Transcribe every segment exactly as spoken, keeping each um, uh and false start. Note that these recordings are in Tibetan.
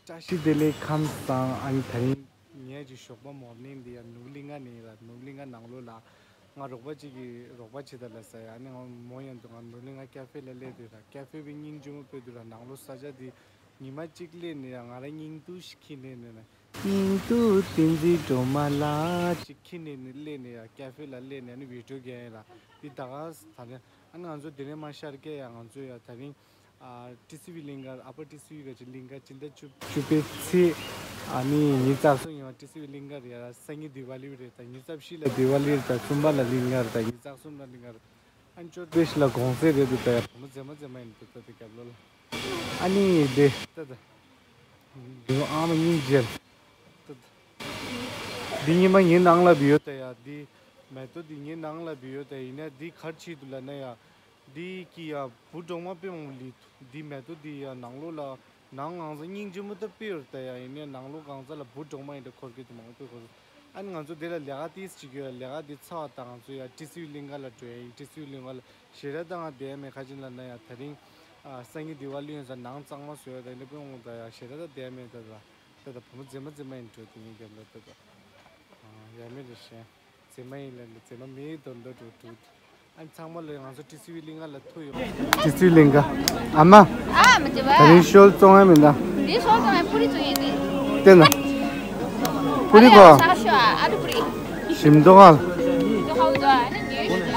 བཀྲ་ཤིས་བདེ་ལེགས། ཁམས་བཟང་། ཨ་ནི་དེ་རིང་ངས་ཀྱི་ཞོགས་པ་མོར་ནིང་འདི་ཡ་ནུབ་གླིང་ག་ནས་ཡིན་ལ། ནུབ་གླིང་ག་ནང་ལོགས་ལ་ང་རོགས་པ་གཅིག་གིས་རོགས་པ་བྱེད་ད་ལ་ཟེར་ཡ། ཨ་ནི་ང་མོ་ཡང་འདུག་ང་ནུབ་གླིང་ག་ཀ་ཧྥེ་ལ་སླེབས་དུས་ར། ཀ་ཧྥེ་བའི་སྙིང་རྗེ་མོ་དཔེ་འདུག་ར། ནང་ལོགས་ས་ཆ་འདི་ཉི་མ་གཅིག་སླེབས་ནས་ཡ་ང་རང་སྙིང་སྡུག་ཞིག་ཁྱི་ནས་ནས་ན། སྙིང་སྡུག་བསྟན་འཛིན་སྒྲོལ་མ་ལགས་ཅིག་ཁྱི་ནས་ནས་སླེབས་ནས་ཡ་ཀ་ཧྥེ་ལ་སླེབས་ནས་ཨ་ནི་བི་ཌིའོ་རྒྱག་ཡིན་ར། འདི་ད་ག་ས་ད་ནས་ཨ་ནི་ང་ཚོ་དེ་རིང་མ་ཤར་སྐད་ཡ་ང་ཚོ་ཡ་དེ་རིང་། ཨ། ཏི་སི་ཝི་གླིང་ག། ཨ་པར་ཏི་སི་ཝི་ག་ཅིག་གླིང་ག་སྤྱི་ཟླ་བཅུ་བཅུ་པའི་ཚེས། ཨ་ནི་ཉི་ཤུ་རྩ་གསུམ་ཡིན་པ་ཏི་སི་ཝི་གླིང་ག་རེད་ཡ། སང་ཉིན་དི་ཝ་ལི་རེད་ད། ཉི་ཤུ་རྩ་བཞི་ལ་དི་ཝ་ལི་རེད་ད། གསུམ་པ་ལ་གླིང་ག་རེད་ད། ཉི་ཤུ་རྩ་གསུམ་ལ་གླིང་ག་རེད། ཨ་ནི་བཅུ་པའི་ལ་གུང་སེང་རེད་འདུག་ད་ཡ། བུ་མོ་མཛེས་མ་མཛེས་མ་ཡིན་འདུག་ད་དེ་རྒྱབ་ལོགས་ལ། ཨ་ནི་དེ་ད་ད་འདི་ཨ་མ་སྙིང་རྗེ། ད་ད་འདི་ཉི་མ་ངའི་ནང་ལ་བི་ཡོད་ད་ཡ། འདི་མེ་ཏོག་འདི་ངའི་ནང་ལ་བི་ཡོད་ད། ཡིན་ན་འདི་ག་རེ་བྱེད་འདུག་ལབ་ན་ཡ། འདི་ཀྱི་ཡ་བུ་གྲོག་མ་དཔེ་མང་པོ་ལི། འདི་མེ་ཏོག་འདི་ཡ་ནང་ལོགས་ལ་ནང་ངང་ཚ་སྙིང་རྗེ་མོ་ད་དཔེ་ཡོད་ད་ཡ། ཡིན་ནའི་ནང་ལོགས་གང་ཚ་ལ་བུ་གྲོག་མ་ཡིན་འདྲ་འཁོར་གི་འདུག་མང་པོ་འཁོར། ཨ་ནི་ང་ཚོ་འདི་ལ་ལས་ཀ་ཏིས་ཅིག་ཡོད། ལས་ཀ་འདི་ཚར་བ་དང་ང་ཚོ་ཡ་ཏི་སི་ཝི་གླིང་ག་ལ་འགྲོ་ཡ་ཡིན། ཏི་སི་ཝི་གླིང་ག་ལ་ཞེ་དྲག་ད་ང་བསྡད་མེད། ག་ཅི་ལབ་ན་ཡ་དེ་རིང་ཨ་སང་ཉིན་དི་ཝ་ལི་ཡིན་ས། ནང་གཙང་མ་བཟོས་ཡོད་ད། འདི་དཔེ་འོང་ད་ཡ་ཞེ་དྲག་ད་བསྡད་མེད་ད་ད། ད་ད་བུ་མོ་མཛེས་མ་མཛེས་མ་ཡིན་འགྲོ་དེ་ངའི་རྒྱབ་ལ་ད་ད། ཨ་ཡ་མེད་རེད་ཤེས། མཛེས་མ་ཡིན་ལབ་ནས་མཛེས་མ་མེད་དོ་འདོད་འགྲོ་འགྲོ། ཨ་ཚང་མ་ལ་ང་ཚོ་ཏི་སི་ཝི་གླིང་ག་ལ་ཐུག་ཡོང་། ཏི་སི་ཝི་གླིང་ག། ཨ་མ། ཨ་མ་ཅི་བ། ད་རིང་ཤོལ་བཙོང་ཡ་མིན་ད། འདི་ཤོལ་བཙོང་ཡ་པུ་རི་བཙོང་ཡིན་ནི། བལྟས་ན། པུ་རི་གོ། ཨ་ལ་ཡ་ས་ཤོ་ཨ་ཨ་རུ་པུ་རི། ཞིམ་མདོག་ཨ། འདི་ཧའུ་ཙོ་ཨ་ནི་འདི་ཞིམ་ལ།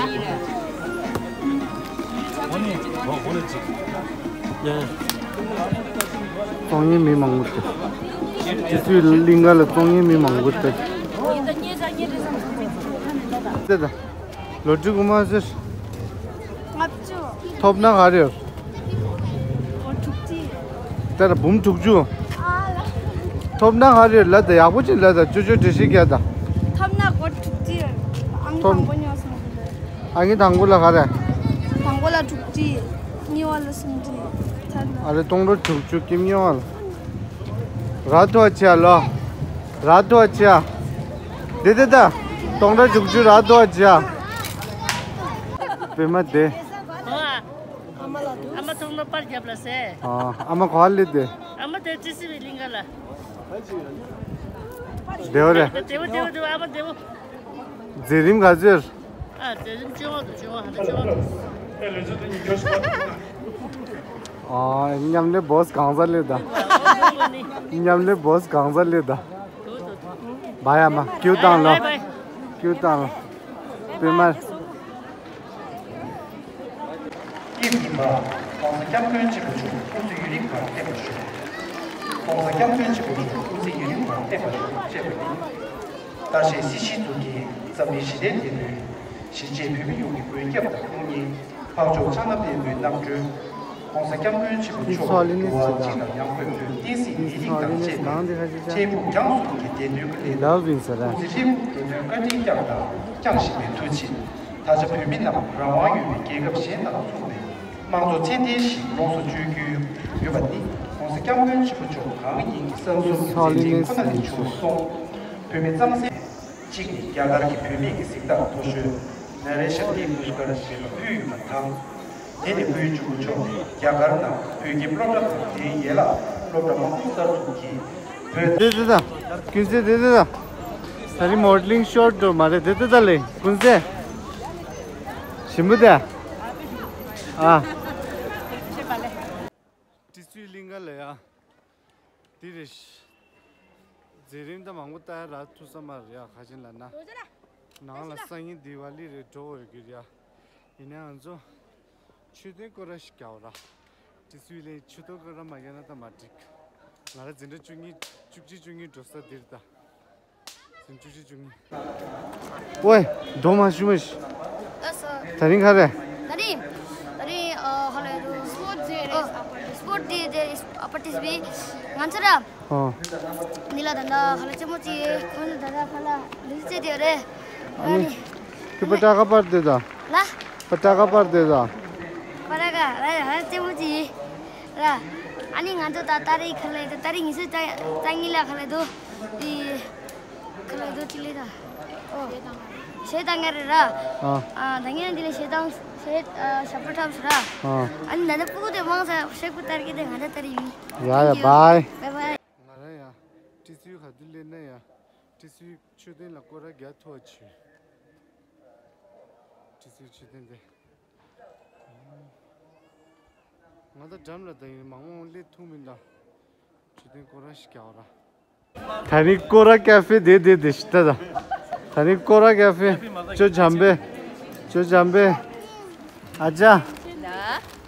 བཙོང་ཡས་མི་མང་པོ་འདུག་ཏི་སི་ཝི་གླིང་ག་ལ་བཙོང་ཡས་མི་མང་པོ་འདུག་ལོ་དྲུག་དགུ་མ་ཟེར། ལྔ་བཅུ། ཐོབ་ན་ག་རེ་ཡོད། སྒོར་དྲུག་ཅུ། ད་ལ་འབུམ་དྲུག་ཅུ། ཨ་ལ། ཐོབ་ན་ག་རེ་ཡོད་ལ་ད། ཡག་པོ་ཅིག་ལ་ད། ཅོ་ཅོ་འགྲེལ་བཤད་རྒྱག་ད། ཐོབ་ན་སྒོར་དྲུག་ཅུ་ཡོད། ཨང་ཐོབ། དང་པོ་ཉོ་སོང་། ཨ་ནི་དང་པོ་ལ་ག་རེ། དང་པོ་ལ་དྲུག་ཅུ། གཉིས་པ་ལ་སུམ་ཅུ། ཐ་ན། ཨ་རེ་སྟོང་ཕྲག་དྲུག་ཅུ་ཀིམ་ཉོ་བ་ལ། ར་ཐོ་ཆ་ལོ། ར་ཐོ་ཆ། དེ་དེ་ད། སྟོང་ཕྲག་དྲུག་ཅུ་ར་ཐོ་ཆ། པད་མ་དེ། ཨ་མ་ཐོག་མ་པར་རྒྱབ་ལ་ཟེ། ཨ་མ་ག་ལེ་དེ། ཨ་མ་དེ་ཏི་སི་ཝི་གླིང་ག་ལ། དེ་བ་རེད། དེ་བ་དེ་བ་དེ་བ་ཨ་མ་དེ་བ། མཛད་རིམ་ག་ཚོད། ཨ་དེ་རིམ་བཅོ་ལྔ་དང་བཅོ་ལྔ་ཧ་ད་བཅོ་ལྔ་དང་། ཨ་མཉམ་ལས་བོ་སི་གང་ས་ལས་ད། མཉམ་ལས་བོ་སི་གང་ས་ལས་ད། བ་ཡ་མ་ཀྱུ་བཏང་ལོ། ཀྱུ་བཏང་ལོ། པད་མ། ཀྱེ་ཉི་མ། ༸གོང་ས་༸སྐྱབས་མགོན་ཆེན་པོ་མཆོག་སྐུ་ཚེ་ཡུན་རིང་བར་བརྟན་པར་ཤོག ༸གོང་ས་༸སྐྱབས་མགོན་ཆེན་པོ་མཆོག་སྐུ་ཚེ་ཡུན་རིང་བར་བརྟན་པར་ཤོག་ཅེས་པ་ནི། ལྟ་བཤལ་སྲི་ཞུའི་གཙུག་རྒྱན་འཛམ་གླིང་ཞི་བདེའི་དེད་དཔོན། གཞིས་བྱེས་བོད་མི་ཡོངས་ཀྱི་མགོན་སྐྱབས་དང་དཔུང་གཉེན། འཕགས་མཆོག་ཕྱག་ན་པདྨོའི་རྣམ་སྤྲུལ། ༸གོང་ས་༸སྐྱབས་མགོན་ཆེན་པོ་མཆོག་གི་འདུལ་བ་གཅིག་དང་ཡང་སྒོས་བོད་བསྟན་སྲིད་མི་རིགས་དང་བཅས་པའི་འཕྲལ་ཕུགས་རྒྱང་གསུམ་གྱི་བདེན་དོན་སྐུ་ལས་སྐུ་ཚེ་ཧྲིལ་པོ་དོན་དུ་བཀའ་དྲིན་བསྐྱངས་དང་བསྐྱང་བཞིན་པའི་མཐུ་ཆེད། ད་ཆ་བོད་མི་རྣམས་རང་དབང་ཡོད་པའི་རྒྱལ་ཁབ་གཞན་དང་མཚུངས་པའི་དམངས་གཙོ་ཚད་ལྡན་ཞིག་ལོངས་སུ་སྤྱོད་རྒྱུའི་ཡོད་པ་ནི་༸གོང་ས་༸སྐྱབས་མགོན་ཆེན་པོ་མཆོག་གང་ཉིད་ཀྱི་བསམ་ཚུལ་གྱི་མཛད་འཕྲིན་ཁོ་ན་ལས་བྱུང་སོང་། བོད་མི་གཙང་སེལ། གཅིག་ནི་རྒྱ་གར་གྱི་བོད་མིའི་གཟེངས་རྟགས་མཐོ་ཤོས་ནཱ་རེ་ཤན་དི་པུ་རུས་ཀར་ཞེས་པ་ཕུལ་ཡོད་པ་དང་། དེ་ནི་སྐུའི་གཅུང་པོ་མཆོག་ནས་རྒྱ་གར་ནང་བོད་ཀྱི་སློབ་གྲྭ་དང་དེའི་ཡན་ལག་སློབ་གྲྭ་མང་པོ་གསར་འཛུགས་ཀྱིས་བོད། དེ་དེ་དང་། ཀུན་གསལ་དེ་དེ་དང་། ད་རིང་མོ་ཌེ་ལིང་ཤོར་འགྲོ་མ་རེད་དེ་དེ་དང་ལེ་ཀུན་གསལ། ཞིམ་པོ་དེ། ཨ། ཏི་སི་ཝི་གླིང་ག་ལ་ཡ། འདི་རེད། མཛད་རིམ་ད་མང་པོ་ལྟ་ཡ་རག་ཐུབ་ས་མ་རེད་ཡ། ག་ཅི་ལབ་ན། ནང་ལ་སང་ཉིན་དི་ཝ་ལི་རེད་འགྲོ་འོས་ཀྱི་རེད་ཡ། ཡིན་ནའང་ང་ཚོ་མཆོད་རྟེན་སྐོར་ར་ཞིག་རྒྱག་འོ་ར། ཏི་སི་ཝི་ལའི་མཆོད་རྟེན་སྐོར་ར་མ་རྒྱག་ན་ད་མ་འགྲིག་ང་ར་འཛིན་གྲྭ་བཅུ་གཉིས་བཅུ་གཅིག་བཅུ་གཉིས་འགྲོ་ས་འདིར་ད། བཅུ་གཅིག་བཅུ་གཉིས། ཝེ། རྡོ་མ་ཞུ་མ་ཤི། ལགས་སོ། ད་རིང་ག་རེ། ད་རིང་། ད་རིང་ཨ་ཧ་ལས་དུ། སི་པོར་ཊི་ཌེ་རེད། ཨ་སི་པོར་ཊི་ཌེ་ཨ་པར་ཊི་སི་པེཊ། ང་ཚོ་ར། ཨོ། འདི་ལ་ད་ལྟ་ཧ་ལས་ཆེན་མོ་ཅིག་ཁོང་ཚོ་ད་ལྟ་ཁ་ལ་འདི་ཚེ་དེ་རེད། ཨ་ནི། ཁྱོད་པ་ཏྲ་ག་པར་དེ་ད། ལ། པ་ཏྲ་ག་པར་དེ་ད། པ་ཏྲ་ག་ལ་ཧ་ལས་ཆེན་མོ་ཅིག་ར། ཨ་ནི་ང་ཚོ་ད་ཏ་རིག་ཁ་ལས་དུ་ཏ་རིག་ཉི་ཤུ་རྩ་གཉིས་ལ་ཁ་ལས་དུ། དེ། ཁ་ལ་དོ་ཅི་ལེ་ད། ཨོ། ཞེ་སྡང་ངར་ར། ཨ། ཨ་ད་ངས་འདི་ལ་ཞེ་སྡང་ཞེ་ཨ་ཞབས་བྲོ་འཁྲབ་སོང་ར། ཨ། ཨ་ནི་ད་ནི་སྤུ་གུ་དེ་མང་ས་ཤེག་པུ་ཏར་གི་དེ་ང་ད་ཏར་ཡིན། ཡ་ཡ། Thank you. Bye. Bye bye. དེ་ནས་ཡ། ཏི་སུའི་མཆོད་རྟེན་ལ་སྐོར་ར་རྒྱག་ཐུབ་པ་བྱོས། ཏི་སུའི་མཆོད་རྟེན་དེ། ང་ད་འགྲམ་ལ་ད་ཡིན་མང་མང་སླེབས་ཐུབ་མིན་ད། མཆོད་རྟེན་སྐོར་ར་ཞིག་རྒྱག་ར། ད་རིང་སྐོར་ར་ཀ་ཧྥེ་དེ་དེ་དེ་ཤི་ད་ད། ད་རིང་སྐོར་ར་ཀ་ཧྥེ། ཅོ་འཇམ་པེ། ཅོ་འཇམ་པེ། ཨ་ཅག་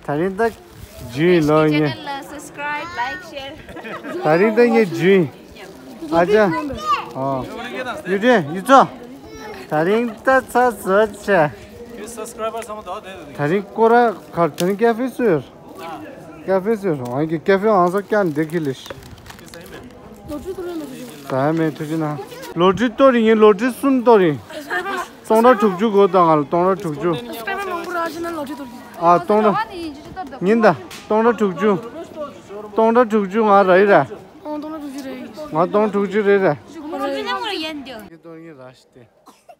ད་རིང་ད་རྒྱུས་ལོ་ཉེ། Channel ལ་subscribe, like, share. ད་རིང་ད་ངས་རྒྱུས། ཨ་ཅག་ཨོ། ཡུ་ཏྲེ་ཡུ་ཚོ། ད་རིང་ད་ཚ་ཟོ་ཆེ། ད་རིང་སྐོར་ར་གར་ད་རིང་ཀ་ཧྥེ་སུ་ཡོད། ཀ་ཧྥེ་སུ་ཡོད། ཨང་ཀི་ཀ་ཧྥེ་ཨང་ས་ཀྱང་འདེ་ཁི་ལིཤ། ད་མེ་ཐུ་ཅི་ན། ལོ་ཏྲི་ཏོ་རི་ཡིན་ལོ་ཏྲི་སུན་ཏོ་རི། སྟོང་ཕྲག་དྲུག་ཅུ་གོ་དང་ང་ལ་སྟོང་ཕྲག་དྲུག་ཅུ། ཨ་སྟོང་ཕྲག་ཉིན་ད་སྟོང་ཕྲག་དྲུག་ཅུ། སྟོང་ཕྲག་དྲུག་ཅུ་ང་ར་ཡི་ར། ང་སྟོང་ཕྲག་དྲུག་ཅུ་རེད་ར། ངས་སྟོང་ཉིན་ར་ཤི་སྟེ།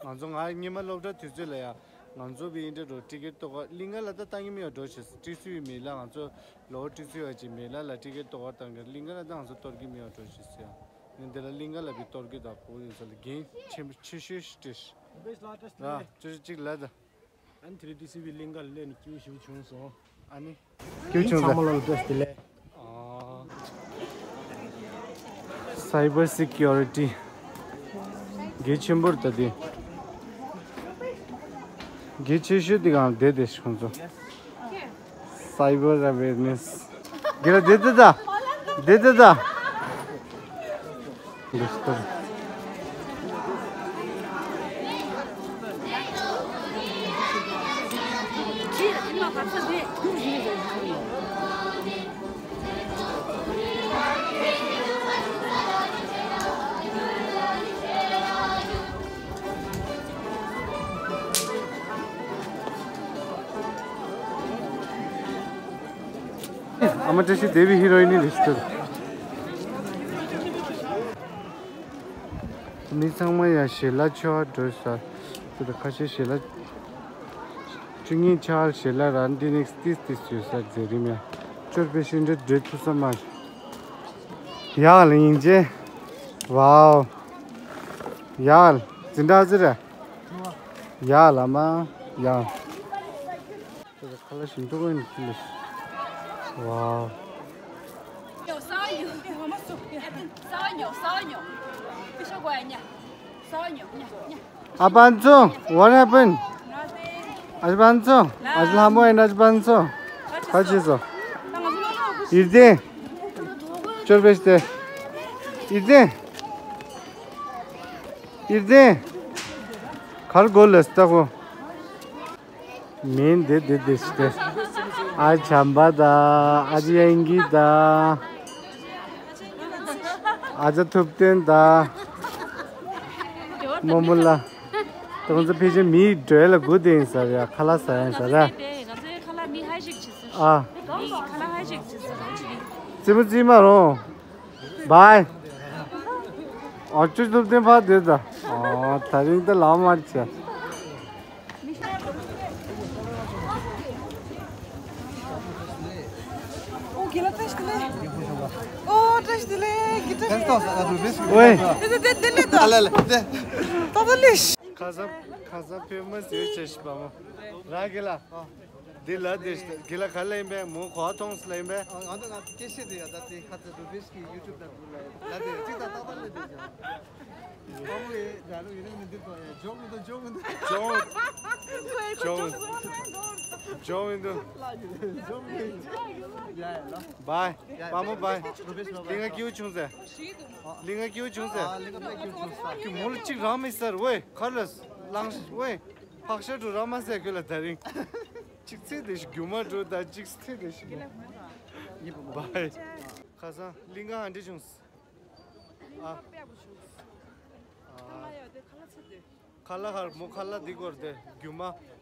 ང་ཚོ་ང་ཉི་མ་སློབ་གྲྭ་དུས་ཚོད་ལ་ཡ། ང་ཚོ་བི་ཨིན་ཏྲེ་འགྲོ་ཊི་ཀེ་ཊི་གཏོར་ག་གླིང་ག་ལ་ད་བཏང་གི་མེད་པ་འགྲོ་ཞེས་ཊི་སུའི་མི་ལ་ང་ཚོ་ལོ་ཊི་སུའི་བ་ཅིག་མི་ལ་ལ་ཊི་ཀེ་ཊི་གཏོར་ག་བཏང་གི་གླིང་ག་ལ་ད་ང་ཚོ་གཏོར་གི་མེད་པ་འགྲོ་ཞེས་ཡ། ཡིན་དེ་ལ་གླིང་ག་ལ་བི་གཏོར་གི་ད་གོ་ཡིན་ས་ལ་རྒན་ཆེན་པོ་ཆེ་ཤོས་ཤིག་ཊི་སི་ར་ཅོ་ཅིག་ལ་ད། ཨན་ཐི་རི་ཊི་སི་བི་གླིང་ག་ལ་སླེབས་ནས་སྐྱིད་པོ་ཞིག་བྱུང་སོང་། ཨ་ནི། སྐྱིད་བྱུང་ཚང་མ་ལ་བཀྲ་ཤིས་བདེ་ལེགས། Cyber Security གལ་ཆེན་པོར་ལྟ་དུས། གལ་ཆེ་ཤོས་དེ་གང་བསྡད་དེ་ཁོང་ཚོ། Cyber Awareness གལ་ལ་བསྡད་དེ་ད། བསྡད་དེ་ད། འདི་ལྟར། ཨ་མ་བཀྲ་ཤིས་བདེ་བའི་ཧི་རོ་ཨིན་ནི་རེད་ཤི་ཏུ། མི་ཚང་མ་ཡང་ཞལ་ལག་མཆོད་པ་འགྲོ་ས། དེ་ལ་ཁ་ཤས་ཞལ་ལག་བཅུ་གཉིས་ཆར་ཞལ་ལག་རང་འདི་ནེགས་ཏིས་ཏིས་ཡོད་ས་མཛད་རིམ་ཡང་ཅོར་པེ་ཤིན་འདྲེ་འདྲེ་ཐུ་ས་མ། ཡག་ལ་ཡིན་ཅེ། ཝའོ། ཡག་ལ་འཛིན་གྲྭ་ཟེར་ར། ཡག་ལ་མ། ཡག་ཁ་ལ་ཞིམ་ཏོག་ཡིན་ཀི་ལེ། ཝའོ། ཨ་པན་ཚུ། What happened? ཨ་པན་ཚུ། ཨ་ལྷ་མོ་ཡིན་ཨ་པན་ཚུ། ཁ་ཆེ་སོ། ཡིར་ཏེ། ཅོར་བེ་སྟེ། ཡིར་ཏེ། ཡིར་ཏེ། གར་གོ་ལེ་སྟ་གོ། མིན་དེ་དེ་དེ་ཞིག་སྟེ། ཨ་བྱམས་པ་དང་ཨ་ཅེ་དབྱངས་སྐྱིད་དང་། ཨ་ཅག་ཐུབ་བསྟན་དང་། རྨོ་མོ་ལ། ད་ཁོང་ཚོ་ཕལ་ཆེར་མིའི་འགྲོས་ལ་སྒུག་བསྡད་ཡིན་ཟེར་ཡ། ཁ་ལག་ཟ་ཡིན་ཟེར་ཡ། ང་ཚོའི་ཁ་ལག་མི་ཧ་ཞིག་བྱེད་སྲིད། ཨ། མི་ཁ་ལག་ཧ་ཞིག་བྱེད་སྲིད། རྩེད་མོ་རྩེ་མ་རུང་། བའི། ཨ་ཅོ་ཐུབ་བསྟན་ཕར་སྡོད་ད། ཨ་ད་རིང་ད་ལམ་མར་བྱས། ཨོ་རྒན་ལགས་བཀྲ་ཤིས་བདེ་ལེགས། ཨོ་བཀྲ་ཤིས་བདེ་ལེགས། རྒན་བཀྲ་ཤིས་བདེ་ལེགས། ཝེ། དེ་དེ་དེ་དེ་ལེ་ད། ཨ་ལ་ལ་དེ། ད་ད་ལེ་ཤི། ཁ་སང་ཁ་སང་ཕེ་མ་སི་ཡོད་ཆེ་ཤི་པ་མོ། ར་རྒན་ལགས། འདི་ལ་དེ་རྒན་ལགས་ག་ལ་ཡིན་པས་མོ་གོ་ཐོང་སི་ལ་ཡིན་པས། ཨ་ང་ཚོ་ང་ཚོ་སྐད་བཤད་དེ་ཡ་ད་དེ་ཁ་ཚ་རུ་བེ་ཤི་གི་ཡུ་ཊུབ་ལ་ལ་དེ་ཅིག་ད་ད་ད་ལེ་དེ་ཅང་། ཨ་མོ་ཡེ་ད་ལོ་ཡེ་ནི་མི་འདིར་གོ་ཡ་ཇོག་མི་འདུག་ཇོག་མི་འདུག་ཇོག་ཇོག་མི་འདུག་ཇོག་མི་འདུག་ཡ་ཡ་ལ། བའི། པ་མོ་བའི། གླིང་ག་སྐྱིད་པོ་བྱུང་ཟེར། གླིང་ག་སྐྱིད་པོ་བྱུང་ཟེར། ཨ་གླིང་ག་དཔེ་སྐྱིད་པོ་བྱུང་ས། ཁྱོད་མོ་ལ་གཅིག་རང་མི་ཟེར་ཝེ་ཁ་ལ་ལངས་ཝེ། ཕག་ཤ་འགྲོ་རང་མ་ཟེར་ཁྱོད་ལ་ད་རིང་། གཅིག་ཚེ་དེ་ཞིག་རྒྱུ་མ་འགྲོ་ད་གཅིག་ཚེ་དེ་ཞིག་བའི། ཁ་སང་གླིང་ག་ཧ་འདྲེ་བྱུང་། ཨ། ཁ་ལག་ཧར་མོ་ཁ་ལག་འདི་སྐོར་དེ་རྒྱུ་མ་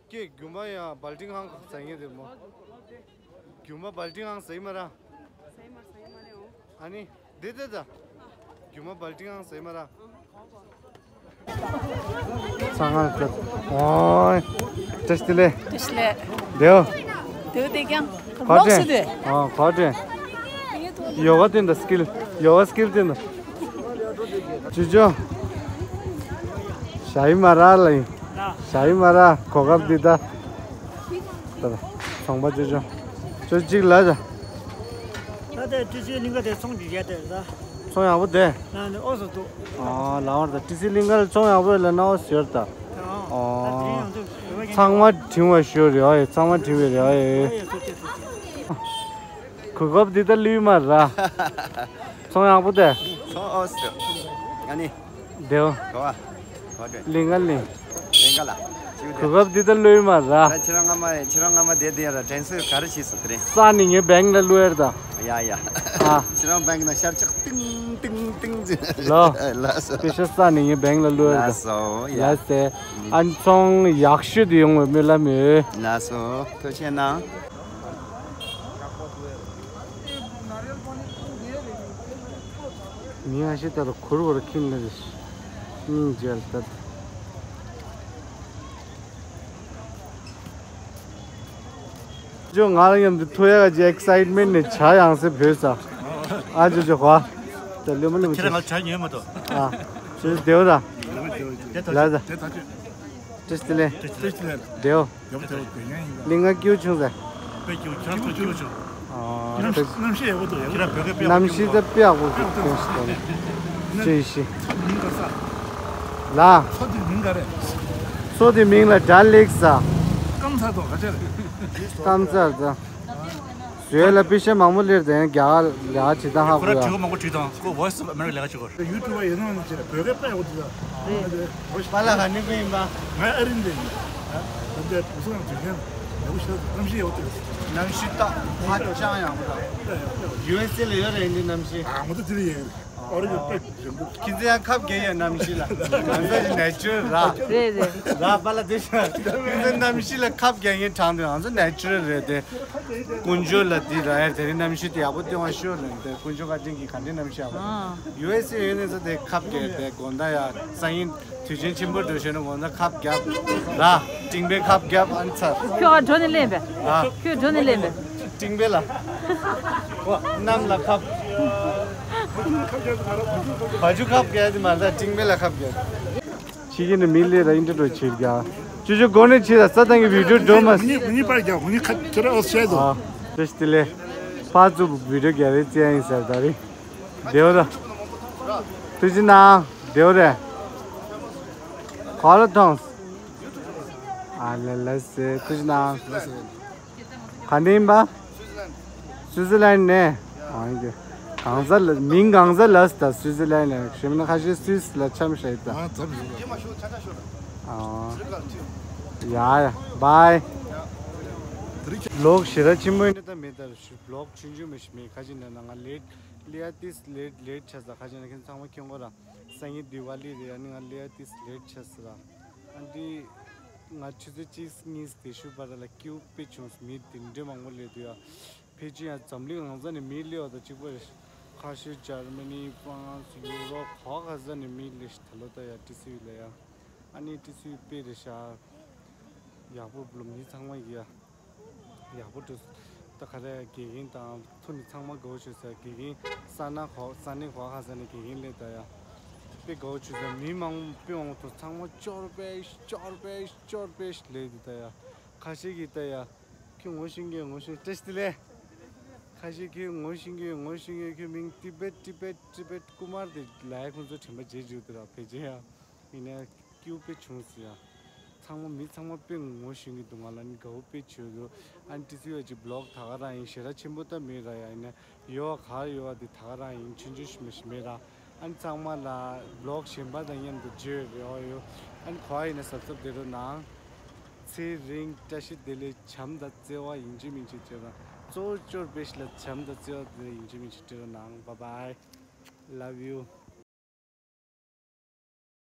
ཀྱེ་རྒྱུ་མ་ཡང་བལ་ཏིང་ཧང་ཟ་ངེས་དེ་མོ། རྒྱུ་མ་བལ་ཏིང་ཧང་ཟ་ཡི་མ་ར། ཨ་ནི། དེ་དེ་ད། རྒྱུ་མ་བལ་ཏིང་ཨང་ཟེར་མ་ར། ཚང་ང་ད། ཨོའི། བཀྲ་ཤིས་བདེ་ལེགས། བཀྲ་ཤིས་བདེ་ལེགས། དེའོ། དེའོ་དེ་ཀྱང་། གོ་ལོག་སུ་དེ། ཨ་གོ་དེ། ཡོ་ག་དེ་འདྲ་སི་ཀིལ། ཡོ་ག་སི་ཀིལ་དེ་འདྲ། ཅོ་ཅོ། ཞྭ་ཡི་མ་ར་ལ་ཡིན། ཞྭ་ཡི་མ་ར་གོ་སྐབས་འདི་ད། ད་ད་ཚོང་པ་ཅོ་ཅོ། ཅོ་གཅིག་ལ་ད། ད་ལྟ་ཏི་སི་གླིང་ག་དེ་ཚོང་རྒྱག་ཡ་དེ་ད། ཚོང་ཡག་པོ་དེ། ན་ནི་ཨོ་སོ་འདུག་ཨ་ལ་བར་ད་ཏི་སི་གླིང་ག་ལ་ཚོང་ཡག་པོ་ཡོད་ལ་ན་ཨོ་ཟེར་ད། ཨ་ཨ་དེ་ཡང་འདུག་ཚང་མ་དྲིན་བ་ཞུ་རེ་ཨ་ཡེ། ཚང་མ་དྲིན་བའི་རེ་ཨ་ཡེ། གོ་སྐབས་འདི་ད་ལུས་མ་ར། ཚོང་ཡག་པོ་དེ། ཚོང་ཨོ་སོ། ཨ་ནི། དེའོ། ག་བ། ག་བ་དྲན། ལིང་ག་ལིང་། ལིང་ག་ལ། ཅིའུ་དེ། གོ་སྐབས་འདི་ད་ལོས་མ་ར། ད་ཁྱེད་རང་སྔ་མ་ཁྱེད་རང་སྔ་མ་དེ་དེ་ཡ་ར་དྲན་གསོས་ག་རེ་བྱས་སོང་དེ་རིང་། ས་ནི་ངའི་བེང་ལ་བླུགས་ཡར་ད། ཡ་ཡ། ཨ། ཁྱེད་རང་བེང་ན་ཤར་ཆག་ཏིང་ཏིང་ཏིང་ཅེས། ལོ། ལ་སོ། དེ་ཤ་ས་ནི་ངའི་བེང་ལ་བླུགས་ཡར་ད། ལ་སོ་ཡ། ལ་སེ། ཨན་ཚོང་ཡག་ཤོས་དེ་ཡོང་བའི་སྨོན་ལམ་ཡོད། ལ་སོ། ཐུགས་རྗེ་གནང་། མི་ཨ་ཤི་ཏ་ལ་ཁུར་བར་ཁྱིམ་ལ་རེ་སྙིང་རྗེ་ལ་ཏད། ཇོ་ང་ལ་མཉམ་དུ་ཐོ་ཡ་ག་ཇི་ཨེག་སའིཊ་མེན་ནས་ཇ་ཡང་སེ་བོས་ས། ཨ་ཇོ་ཇོ་ཧ། ད་ལོ་མ་ལོ་མ་ཁྱེད་རང་ང་ཇ་ཉོས་མ་ཐོ། ཨ། ཇོ་དེའོ་ད། ལ་ད། ཏྲིས་ཏི་ལེ། ཏྲིས་ཏི་ལེ། དེའོ། ཡག་པོ་དེ་བ་དེ་ཡང་ཡིན་ལ། གླིང་ག་སྐྱིད་པོ་བྱུང་ཟེར། དཔེ་སྐྱིད་པོ་ཁྱོད་ཚོ་སྐྱིད་པོ་བྱུང་། ཨ། གནམ་གནམ་གཤིས་ཡག་པོ་འདུག་ཡག་པོ་འདུག་གནམ་གཤིས་ད་དཔེ་ཡག་པོ་འདུག་ཏོན་ཞིག་ཏོན། ཅི་ཞིག་མིང་ག་ས། ལ། མཚོ་དེ་མིང་ག་རེད། མཚོ་དེ་མིང་ལ་དགྲ་ལེགས་ས། སྐམ་ཚ་དོ་ག་ཆ་རེད། སྐམ་ཚ་ད། བཟོས་ལ་པེ་ཤ་མང་པོ་སླེབས་དེ་ཡང་རྒྱ་གར་ལས་ཀ་བྱེད་སྟངས་ཧ་གོ་ཡ། ཁོ་ར་དྲི་བ་མང་པོ་དྲིས་དང་ཁོ་Voice of America ལས་ཀ་བྱེད་གོ། ཡུ་ཊུབ་པ་ཡིན་ནོ་ནི་ཅེ་བོད་སྐད་དཔེ་ཡག་པོ་འདུག་ད། པཱ་ལགས་ག་ནས་ཕེབས་ཡིན་པ། ང་ཨ་རི་འདི་ཡིན། ད་ལྟའི་བུ་སོང་དུས་ཆེན་ཡག་པོ་ཞིག་གནམ་གཤིས་ཡག་པོ་འདུག་གནམ་གཤིས་ད་ཧ་ཅང་ཡག་པོ་འདུག་ཡུ་ཨེས་ཨེ་ལ་ཡོད་རེད་འདི་གནམ་གཤིས། ཨ་ང་ཚོ་དེ་ལ་ཡིན། ཨོ་རི་ཡོད་པ་ཞིག་འདུག་ཁྱེད་ཚོ་ཡང་ཁབ་རྒྱག་ཡ་གནམ་གཤིས་ལ། ང་ཚོ་ནེ་ཅུ་རལ་ར། རེད་རེད། ར་པཱ་ལགས་དེ་ཤ། ཁྱེད་ཚོ་གནམ་གཤིས་ལ་ཁབ་རྒྱག་མཁན་དྲང་དུ་ང་ཚོ་ནེ་ཅུ་རལ་རེད་དེ། དཀོན་མཆོག་ལ་འདི་ར་ཡ་དེ་རིང་གནམ་གཤིས་དེ་ཡག་པོ་སྟོན་བ་ཤོད་རེད་དེ་དཀོན་མཆོག་བཀའ་དྲིན་གྱིས་ག་འདྲའི་གནམ་གཤིས་ཡག་པོ། ཨ། ཡུ་ཨེས་ཨེ་ཡོད་ནས་ཚོ་དེ་ཁབ་རྒྱག་དེ་དགོང་དག་ཡ་སང་ཉིན་དུས་ཆེན་ཆེན་པོ་འགྲོ་ཤོད་ན་དགོང་དག་ཁབ་རྒྱག་ར། སྤྲིང་པའི་ཁབ་རྒྱག་ཨན་ཚར། ཁྱོད་ཨ་འགྲོ་ནས་ལེན་པས། ཨ། ཁྱོད་འགྲོ་ནས་ལེན་པས། སྤྲིང་པའི་ལ། གནམ་ལ་ཁབ། བ་ཇུ་ཁབ་རྒྱག་དེ་མ་ཟད་སྤྲིང་པའི་ལ་ཁབ་རྒྱག་ཕྱི་གི་ནི་མི་ལས་ར་ཨིན་ཏྲ་འགྲོ་ཕྱིར་རྒྱག་ཅུ་ཅུ་སྒོ་ནས་ཕྱིར་ར་ས་དང་གི་བི་ཌིའོ་འགྲོ་མ། ངེས་ངེས་པར་རྒྱག་ངེས་ཁ་ཁྱེད་ར་ཨོ་ཤེ་དོ། ཨ། བཀྲ་ཤིས་བདེ་ལེགས། ཕར་ཚུར་བི་ཌིའོ་རྒྱག་རེས་རྩེ་ཡ་ཡིན་ཟེར་ད་རེད། བདེའོ་ར། ཐུགས་རྗེ་གནང་། བདེའོ་རེད། ག་ལ་ཐོངས། ཨ་ལ་ལ་སེ་ཐུགས་རྗེ་གནང་། ག་ནས་ཡིན་པ། སུའི་ཙི་ལན་ནས། ཨང་ཀི། གང་ཟག་ལ་མིང་གང་ཟག་ལ་ད་སུའི་ཙི་ལན་ནས་ཞེ་མིན་ན་ཁ་ཤས་སུའི་ཙི་ལ་འཆམ་ཤ་ཡི་ད། ཨ། ཡ་ཡ་བྷའི། ལོག་ཞེ་དྲག་ཆེན་པོ་ཡིན་ན་ད་མེད་ད་ཞུ་ལོག་ཆུང་ཆུང་མི་ཞིག་མེད་ཁ་ཅིག་ན་ན་ང་ལེ་ལེ་ཨ་ཏིས་ལེ་ལེ་ཆ་ས་ཁ་ཅིག་ན་ཁྱེད་ཚང་མ་མཁྱེན་གོ་ར་སང་ཉིན་དི་ཝ་ལི་རེད་ཨ་ནི་ང་ལེ་ཨ་ཏིས་ལེ་ཆ་ས་ར་ཨ་འདི་ང་ཆུ་ཚོད་གཅིག་གཉིས་དེ་ཤུ་པ་ར་ལ་ཀིའུ་པེ་བྱུང་མི་དེ་འདྲ་མང་པོ་ལེ་དུ་ཡ། ཕལ་ཆེར་ཡང་འཛམ་གླིང་རང་ས་ནས་མི་སླེབས་པ་དང་གཅིག་པ་རེད། ཁ་ཤས་འཇར་མ་ནི་ཧྥ་རན་སི་ཡུ་རོབ་ག་ག་ས་ནས་མི་སླེབས་ཤག་ད་ལོ་ད་ཡ་ཏི་སི་ཝི་ལ་ཡ། ཨ་ནི་ཏི་སི་ཝི་དཔེ་རེད་ཤག་ཡག་པོ་བློ་མི་ཚང་མ་ཡ། ཡག་པོ་འགྲོ། ད་ག་རེ་དགེ་རྒན་དང་ཐུག་ནི་ཚང་མ་དགའ་བོ་བྱོས་ས་དགེ་རྒན་ས་ན་གོ་ས་ནི་གོ་ག་ས་ནས་དགེ་རྒན་སླེབས་ད་ཡ། དཔེ་དགའ་བོ་བྱོས་ས་མི་མང་དཔེ་མང་པོ་ཐུག་ཚང་མ་ཅོར་པེ་ཅོར་པེ་ཅོར་པེ་སླེབས་དུ་ད་ཡ། ཁ་ཤས་ཀྱིས་ད་ཡ། ཁྱོད་ངོ་ཤེས་ཀྱི་ངོ་ཤེས་བཀྲ་ཤིས་བདེ་ལེགས། ཁ་ཤས་ཁྱོད་ངོ་ཤེས་ཀྱི་ངོ་ཤེས་ཀྱི་ཁྱོད་མིང་ཏི་བེད་ཏི་བེད་ཏི་བེད་ཀུ་མར་དེ་ལའི་ཁོང་ཚོ་དྲན་པ་བརྗེད་འཇུག་དུ་ར་ཕལ་ཆེར་ཡ། ཡིན་ན་སྐྱིད་པོ་དཔེ་བྱུང་སི་ཡ། ཚང་མ་མི་ཚང་མ་དཔེ་ངོ་ཤེས་ཀྱི་འདུག་ང་ལ་ནི་དགའ་བོ་དཔེ་བྱོས་འདུག་ཨ་ནི་ཏི་སི་ཝི་ཅིག་བི་ལོག་ད་ག་རང་ཡིན་ཞེ་དྲག་ཆེན་པོ་ད་མེད་ར་ཡ་ཡིན་ན། ཡོ་ག་ཡོ་དེ་ད་ག་རང་ཡིན་ཆུང་ཆུང་ཞིག་མ་ཞིག་མེད་ར། ཨ་ནི་ཚང་མ་ལ་བི་ལོག་གཞན་པ་དང་མཉམ་དུ་བརྗོད་རེ་ཨོ་ཡོ། ཨ་ནི་གོ་བ་ཡིན་ན་གཟབ་གཟབ་བསྡད་རོགས་གནང་། ཚེ་རིང་བཀྲ་ཤིས་བདེ་ལེགས་བྱམས་དང་བརྩེ་བ་ཡིན་གཅིག་མིན་གཅིག་སྤྲད་རོགས། གཙོ་བོ་ཅོར་པེ་ཤི་ལ་བྱམས་དང་བརྩེ་བ་དེ་ཡིན་གཅིག་མིན་གཅིག་སྤྲད་རོགས་གནང་། Bye bye. Love you.